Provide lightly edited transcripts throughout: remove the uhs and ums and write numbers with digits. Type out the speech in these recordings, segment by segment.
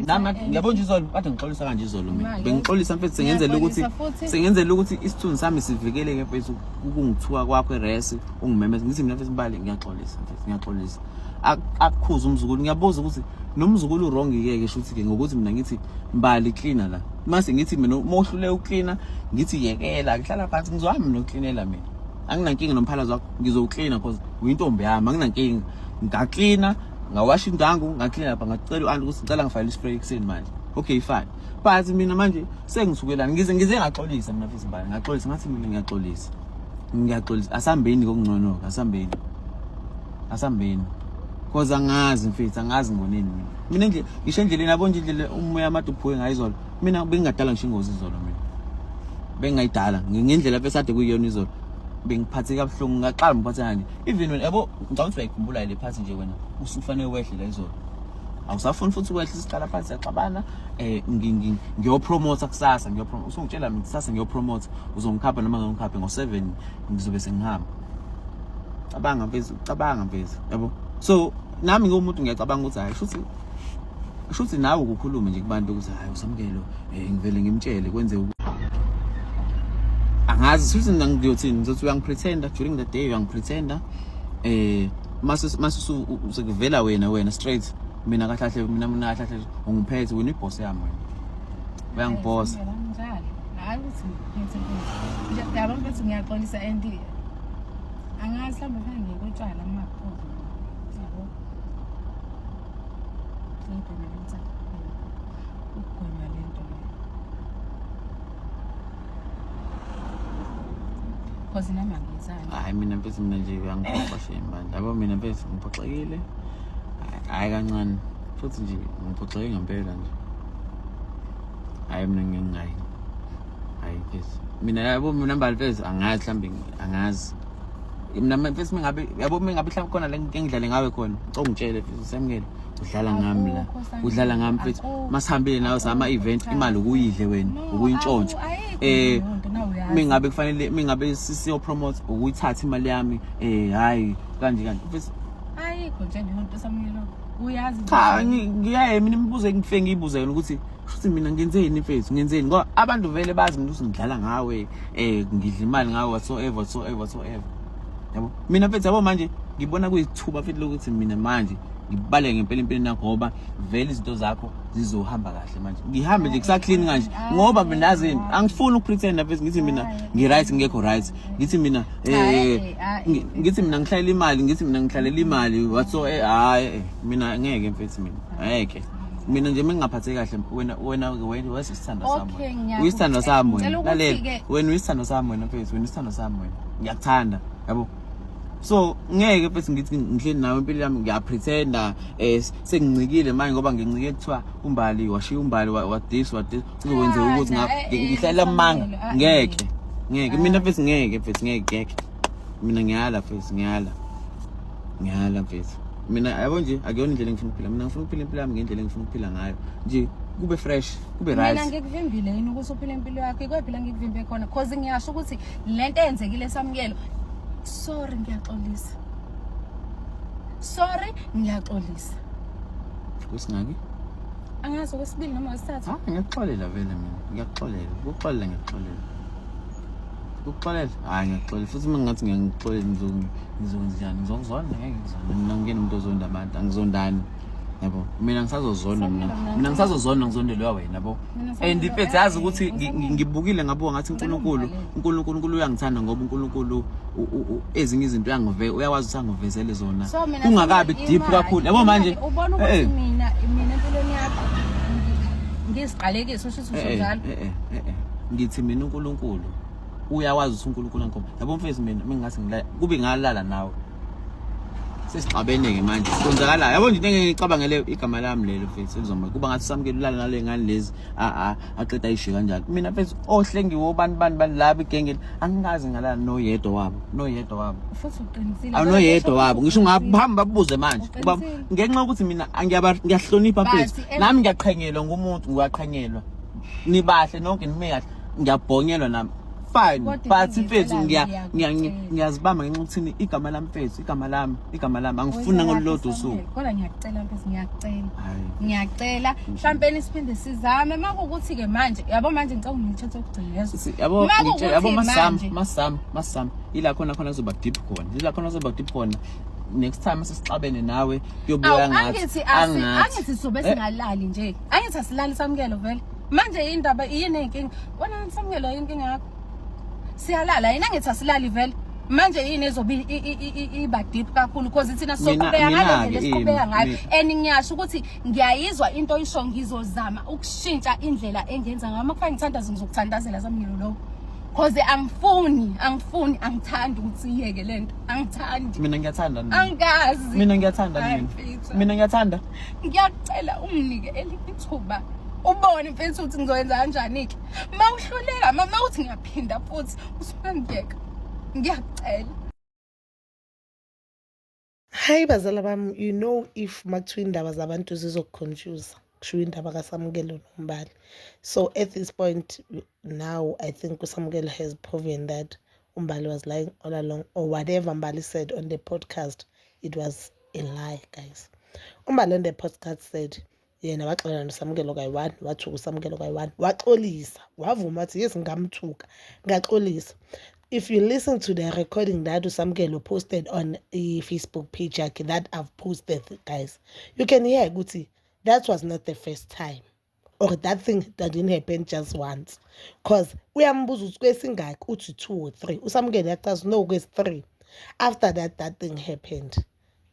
Nami ngiyabona nje izolo kade ngixolisa kanje izolo mina. Bengixolisa mfethu sengenzela ukuthi sengenzela ukuthi isithunzi sami sivikeleke mfethu ukungithuka kwakho eresi ungimemeza ngithi mina mfethu Mbali ngiyaxolisa mfethu ngiyaxolisa. Akukhuza umzukulu ngiyabuza ukuthi nomzukulu wrong ke ke shuthi ke ngokuthi mina ngithi Mbali cleaner la. Mase ngithi mina uma uhluleka ucleaner ngithi yekela ngihlala phansi ngizohamba nokuklinela mina. Anginankinga nomphalazo wakho ngizowuklina cause uyintombi yami anginankinga. Ngaklina ngawasha indwangu ngaklina lapha ngacela u-anti ukuthi ngicela ngifakele ispray ekuseni manje. Okay fine. But mina manje sengisukelana ngize ngize ngaxolisa mina futhi mbali ngaxolisa ngathi mina ngiyaxolisa. Ngiyaxolisa asambeni kokungcono asambeni. Asambeni. Cause angazi mfethu angazi ngoneni mina. Mina nje ngisho endleleni yabo nje indlela umoya amade uphuke ngayo izolo. Mina bengingadala ngisho ingozi izolo mina. Bengingayidala ngendlela besade kuyiyona izolo. Bengiphatheke kabuhlungu ngaqala ngiphatheka kanje. Even wena yabo ngicabanga ukuthi uyayikhumbula le phathi nje wena usufanele wehle la izolo. Awusafuni futhi ukwehla siqala phansi siyaxabana eh ngiyopromote kusasa ngiyopromote usungitshela mina kusasa ngiyopromote uzongikhapha noma ngikhaphe ngo7 ngizobe sengihamba. Cabanga mfethu, cabanga mfethu, yabo. So nami ngiwumuntu ngiyacabanga ukuthi hayi shuthi shuthi nawe ukukhulume nje kubantu ukuthi hayi usamukelo eh ngivele ngimtshele kwenze angazi shuthi mina ngiyothini ngizothi uyangipretenda during the day uyangipretenda eh mase mase sekuvela wena wena straight mina kahle kahle mina mina kahle kahle ungiphethe wena iboss yami wena uyangibhosa hayi ukuthi ngiphethe nje yabo mfethu ngiyaxolisa and angazi mhlawumbe fanele ngiyekotshwala uma kuphuza yabo ngibheme le nsangu ukugwema le nto leyo cause nami angiyithandi hayi mina mfethu mina nje uyangiphoxa shame manje yabo mina mfethu ngiphoxekile hayi kancane futhi nje ngiphoxeke ngempela nje hayi mina ngingayi hayi mfethu mina yabo mina mbali mfethu angazi mhlawumbe angazi mina mfethu mingabe yabo mingabe mhlawumbe khona le ngidlale ngawe khona ngicela ungitshele mfethu samukele udlala ngami la udlala ngami mfethu masihambile nawe sama event imali ukuyidle wena ukuyintshontsha eh mingabe kufanele mingabe siyo promote ukuyithatha imali yami eh hayi kanje kanje mfethu ayikho nje leyo nto samukelo uyazi cha ngiyaye mina imibuzo engifike ngiyibuze yona ukuthi Shuthi mina ngenzeni mfethu ngenzeni ngoba abantu vele bazi mina ukuthi ngidlala ngawe eh ngidla imali ngawe whatsoever whatsoever whatsoever yabo mina mfethu yabo manje ngibona kuyithuba mfethu lokuthi mina manje ngibaleke ngempela empilweni yakho ngoba vele izinto zakho zizohamba kahle manje ngihambe nje kusaclean kanje ngoba mina yazini angifuni ukupretenda mfethu ngithi mina ngi-right ngekho right ngithi mina eh ngithi mina ngihlalela imali ngithi mina ngihlalela imali whatsoever hayi eh, mina ngeke mfethu mina ngeke mina nje mengingaphatheki kahle wena wena wena wesisithando sami Okay, wena. ngiyaku- uyisithando sami wena Ngicela ukuthi lalela ke- wena uyisithando sami wena mfethu wena uyisithando sami wena ngiyakuthanda yabo so ngeke mfethu ngithi ngihleli nawe impilo yami ngiyapretenda eh sengincikile manje ngoba ngincike kuthiwa umbali washiya umbali wa this wa this kuzokwenzeka ukuthi na, eh, eh, ngihlalela amanga Samuel, ah, ngeke eh. ngeke mina mfethu ngeke mfethu ngeke ngeke mina ngiyala mfethu ngiyala ngiyala mfethu mina yabo nje akuyona indlela engifuna ukuphila mina ngifuna ukuphila impilo yami ngendlela engifuna ukuphila ngayo nje kube fresh kube mina right ngikuvimbile yini ukuthi uphile impilo yakho ikwephi la ngikuvimbe khona cause ngiyasho ukuthi lento eyenzekile samukelo sorry ngiyaxolisa sorry ngiyaxolisa kusingaki angazi okwesibili noma okwesithathu ha ngiyakuxolela vele mina ngiyakuxolela ukuxolela ngiyakuxolela Ukuxolela? Hayi ngiyakuxolela futhi uma ngingathi ngiyangixolela ngizokwenzenjani? Ngizokuzonda ngeke ngizonde. Mina ngiyena umuntu ozonda abantu, angizondani. Yabo. Mina ngisazozonda mina. Mina ngisazozonda ngizondelwa wena yabo. And mfethu yazi ukuthi ngibukile ngabuka ngathi uNkulunkulu, uNkulunkulu uNkulunkulu uyangithanda ngoba uNkulunkulu ezinye izinto uyangive uyakwazi ukuthi angivezele zona. Kungakabi deep kakhulu. Yabo manje ubona ukuthi eh, eh. mina mina empilweni yakho ngiziqalekise usho ukuthi usho eh, njalo. Eh eh ngithi mina uNkulunkulu uyawazi ukuthi uNkulunkulu angikhomba yabo mfethu mina mengingathi ngilala kube ngalala nawe sesixabene-ke manje kwenzakalayo yabo nje into engeke ngicabangele igama lami lelo mfethu elizoma kuba ngathi samukele ulala nale ngane lezi aqeda ayishiye kanjalo mina mfethu ohlengiwe obani bani bani laba igenge angikaze ngalala noyedwa wabo noyedwa wabo futhi uqinisile awunoyedwa wabo ngisho ungahamba babuze manje uba ngenxa yokuthi mina ngiyahlonipha mfethu nami ngiyaqhenyelwa ngumuntu ngiyaqhenyelwa nibahle nonke nime kahle ngiyabhonyelwa nami Fine, Kodwa but into mfethu engiyicelayo, ngiyakutshela. ngiyazibamba ngenxa yokuthini igama lami mfethu, igama lami, igama lami angifuni nangolulodwa usuku. Kodwa ngiyacela mfethu, ngiyacela. Hayi. Ngiyacela mhlampeni siphinde sizame makuwukuthi-ke manje yabo manje ngicela ungithethe okugcina yezwa. Yabo Makuwukuthi ngitshela yabo masam manje- masam masam ila khona khona kuzoba deep khona ila khona kuzoba deep khona next time sesixabene nawe kuyobuya Awu, ngathi angithi angithi sobe singalali nje, angithi asilali Samukelo vele manje indaba yini inkinga wena Samukelo, yini inkinga yakho? Siyalala yini? Angithi asilali vele manje, yini ezobe iba deep kakhulu? Because thina soqhubeka ngale ndlela esiqhubeka ngayo and ngiyasho ukuthi ngiyayizwa into oyisho, ngizozama ukushintsha indlela engenza ngayo. Uma kufanele ngithandaze, ngizokuthandazela Samukelo lowo, cause angifuni, angifuni, angithandi ukuthi iyeke lento, angithandi. Mina ngiyathanda mina. Angikazi. Mina ngiyathanda Hayi, mina. mfethu. Mina ngiyathanda. Ngiyakucela unginike elinye ithuba ubone mfethu ukuthi ngizoyenza kanjani-ke. Ma uhluleka, ma uthi ngiyaphinda futhi usungangiyeka, ngiyakucela. Hayi bazala bami, you know if makuthiwa indaba zabantu zizokuconfuse, kushiwo indaba kaSamukelo noMbali. So at this point now I think uSamukelo has proven that uMbali was lying all along, or whatever Mbali said on the podcast, it was a lie, guys. UMbali on the podcast said yena waxolela noSamukelo kayi-one, wathuka uSamukelo kayi-one, waxolisa, wavuma wathi yes ngamthuka, ngaxolisa. If you listen to the recording that uSamukelo posted on i-Facebook page yakhe that I've posted, guys, you can hear ukuthi that was not the first time or that thing that didn't happen just once, cause uyambuza ukuthi kwesingaki, uthi two or three. USamukelo yachaza no, kwesi-three. After that, that thing happened.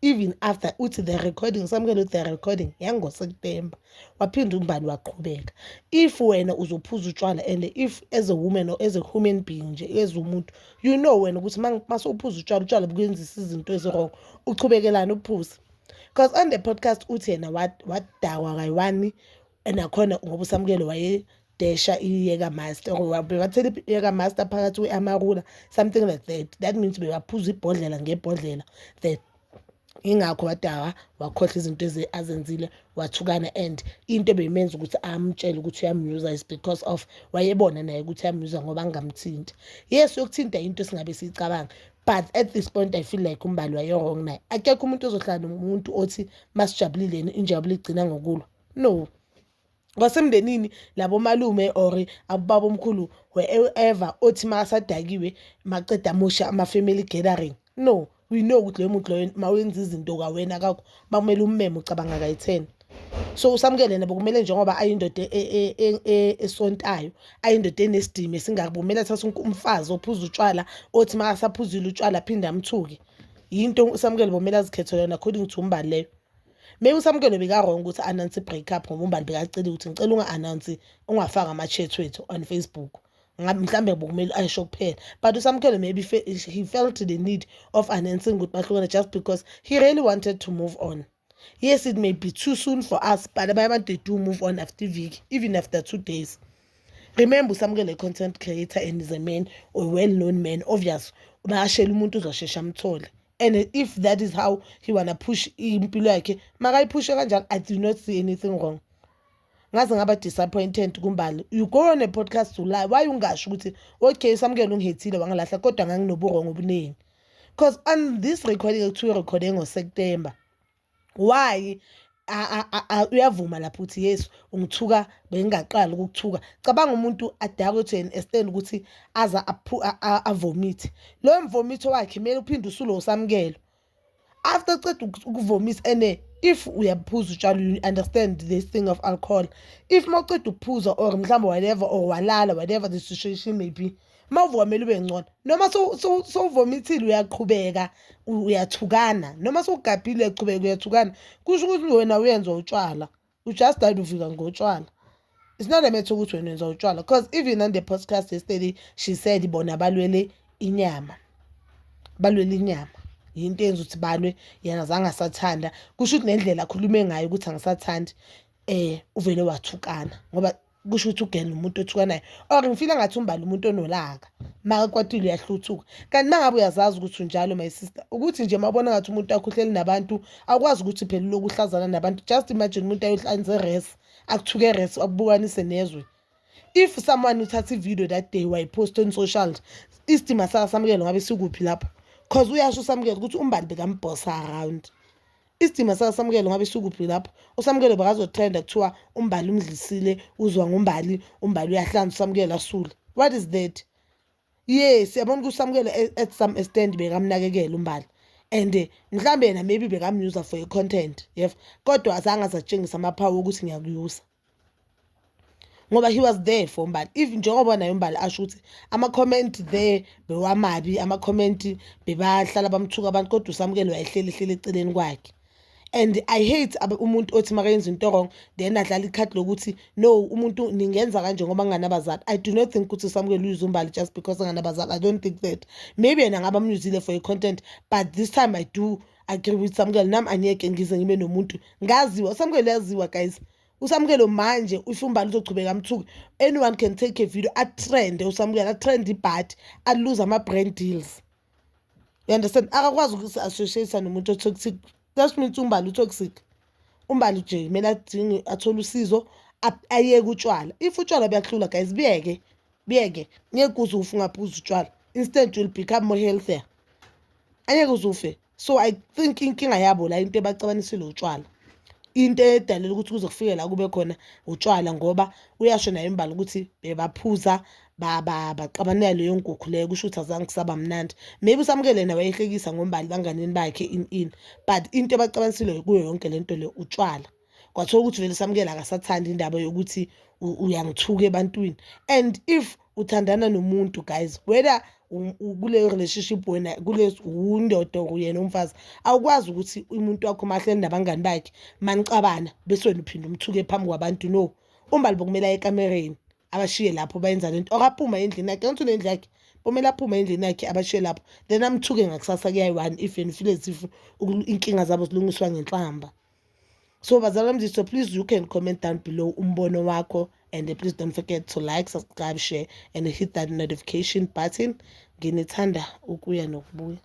Even after uthi the recording, Samukelo uthi the recording yangoSeptemba, waphinda uMbali waqhubeka. If wena uzophuza utshwala and if as a woman or as a human being nje, as umuntu, you know wena ukuthi masewuphuza utshwala, utshwala bukwenzisa izinto ezi-wrong, uchubekelani uphuze? Because on the podcast uthi yena wadakwa kayi-one nakhona ngoba uSamukelo wayedesha i-Jägermeister or bebathela i-Jägermeister phakathi kwe-Amarula, something like that. That means bebaphuza ibhodlela ngebhodlela, that ingakho wadakwa wakhohlwa izinto azenzile, wathukana. And into ebeyimenza ukuthi amtshele ukuthi uyamyuza is because of wayebona naye ukuthi uyamyuza ngoba angamthinti. Yes, yokuthinta into esingabe siyicabanga, but at this point I feel like uMbali waye-wrong naye. Akekho umuntu ozohlala nomuntu othi masijabulile injabulo igcina ngokulwa. No, kwasemndenini labo malume or abobaba omkhulu, wherever, othi makasadakiwe maceda amosha ama-family gathering. No, we know ukuthi loyo muntu loyo mawenza izinto kawena kakho makumele ummeme ucabanga kayi-10. So uSamukele nabo kumele, njengoba ayindoda esontayo, ayindoda enesidima esingaka, kumele athathe umfazi ophuza utshwala, othi makasaphuzile utshwala aphinde amthuke. Yinto uSamukele bomele azikhethele yona according to uMbali leyo. Maybe uSamukelo beka-wrong ukuthi announce i-break up, ngoba uMbali bekacela ukuthi ngicela unga-announce, ungafaki ama-chat wethu on Facebook. Ngabe mhlambe bokumele ayisho kuphela, but uSamukelo maybe he felt the need of announcing ukuthi bahlukene just because he really wanted to move on. Yes, it may be too soon for us, but abanye abantu, they do move on after iviki, even after 2 days. Remember, uSamukelo a content creator and is a man, a well-known man. Obvious bayashela umuntu uzoshesha amthole, and if that is how he wanna push impilo yakhe, makayiphushe kanjalo. I do not see anything wrong. Ngaze ngaba disappointed kuMbali. You go on a podcast to lie. Why ungasho ukuthi okay, Samukelo ungihethile, wangilahla, kodwa nganginobu-wrong obuningi? Because on this recording ekuthiwa irekhode ngoSeptember, why uyavuma lapho ukuthi yes, ungithuka, bengingaqali ukukuthuka. Cabanga umuntu adakwe to an extent ukuthi aza avomithe. Loyo mvomitho wakhe kumele uphinde usulo uSamukelo after ceda ukuvomisa. And if uyaphuza utshwala, you understand this thing of alcohol, if mawuceda ukuphuza or mhlawumbe whatever or walala, whatever the situation may be, mawuvuka kumele ube ngcono. Noma sowuvomithile uyaqhubeka uyathukana, noma sowugabhile uyaqhubeka uyathukana, kusho ukuthi wena uyenziwa utshwala, you just died ufika ngotshwala. It's not a matter ukuthi wena wenza utshwala, because even on the podcast yesterday she said bona balwele inyama, balwele inyama, yinto eyenza ukuthi balwe. Yena zange asathanda, kusho ukuthi nendlela akhulume ngayo ukuthi angisathandi, uvele wathukana, ngoba kusho ukuthi ugena umuntu othukanayo or ngifila ngathi uMbali umuntu onolaka, makakwatile uyahluthuka. Kanti uma ngabe uyazazi ukuthi unjalo, my sister, ukuthi nje mawubona ngathi umuntu wakho uhleli nabantu, awukwazi ukuthi phela uloku uhlazana nabantu. Just imagine umuntu ayohlanza e-res, akuthuke e-res, akubukanise nezwe. If someone uthatha i-video that day wayipost on social, isidima sakaSamukelo ngabe sikuphi lapho? Cause uyasho uSamukelo ukuthi uMbali bekambhosa around. Isidima sakaSamukelo ngabe sikuphi lapho? USamukelo bekazotrenda kuthiwa uMbali umdlisile, uzwa ngoMbali, uMbali uyahlanza, uSamukelo asule. What is that? Yes, yabona ukuthi uSamukelo at some extent bekamnakekela uMbali and mhlambe yena maybe bekamuse for i-content, yef, kodwa azange azatshengisa amaphawu okuthi ngiyakuyusa ngoba he was there for uMbali. If njengoba naye uMbali asho ukuthi ama-comment there bewamabi, ama-comment bebahlala bamthuka abantu, kodwa uSamukelo wayehleli hleli eceleni kwakhe. And I hate umuntu othi makayenza into wrong then adlala ikhadi lokuthi no, umuntu ningenza kanje ngoba nginganabazali. I do not think ukuthi uSamukelo uyuze uMbali just because anganabazali. I don't think that. Maybe yena ngabe amyuzile for i-content, but this time I do agree with Samukelo. Nami angeke ngize ngibe nomuntu ngaziwa. USamukelo yaziwa, guys. USamukelo manje, if uMbali uzochubeka amthuke, anyone can take a video atrende uSamukelo, atrende ibhadi, alose ama-brand deals, you understand? Akakwazi ukusi-associate nomuntu o-toxic. That means uMbali u-toxic. UMbali nje kumele adinge athole usizo, ayeke utshwala. If utshwala buyakuhlula, guys, biyeke, biyeke. Ngeke uze ufe ungaphuzi utshwala. Instead you'll become more healthier, angeke uze ufe. So I think inkinga yabo la, into ebacabanisile utshwala, into edalela ukuthi kuze kufike la kube khona utshwala, ngoba uyasho naye iMbali ukuthi bebaphuza, baxabanela leyo nkukhu leyo. Kusho ukuthi azange kusaba mnandi. Maybe uSamukele naye wayehlekisa ngoMbali banganeni bakhe in, but into ebacabanisile kuyo yonke lento le utshwala. Kwathiwa ukuthi vele Samukele akasathandi indaba yokuthi uyangithuka ebantwini. And if uthandana nomuntu, guys, whether kuleyo relationship wena kule undoda or yena umfazi, awukwazi ukuthi umuntu wakho mahleli nabangani bakhe manicabana bese wena uphinda umthuke phambi kwabantu. No, uMbali bokumele aye ekamereni, abashiye lapho bayenza lento, or aphuma endlini yakhe. Angithi unendlu yakhe, bomele aphume endlini yakhe, abashiye lapho, then amthuke ngakusasa kuyayi-one if yena ufile as if inkinga zabo zilungiswa ngenhlamba. So bazali bami, so please, you can comment down below umbono wakho and please don't forget to like, subscribe, share and hit that notification button. Nginithanda ukuya nokubuya.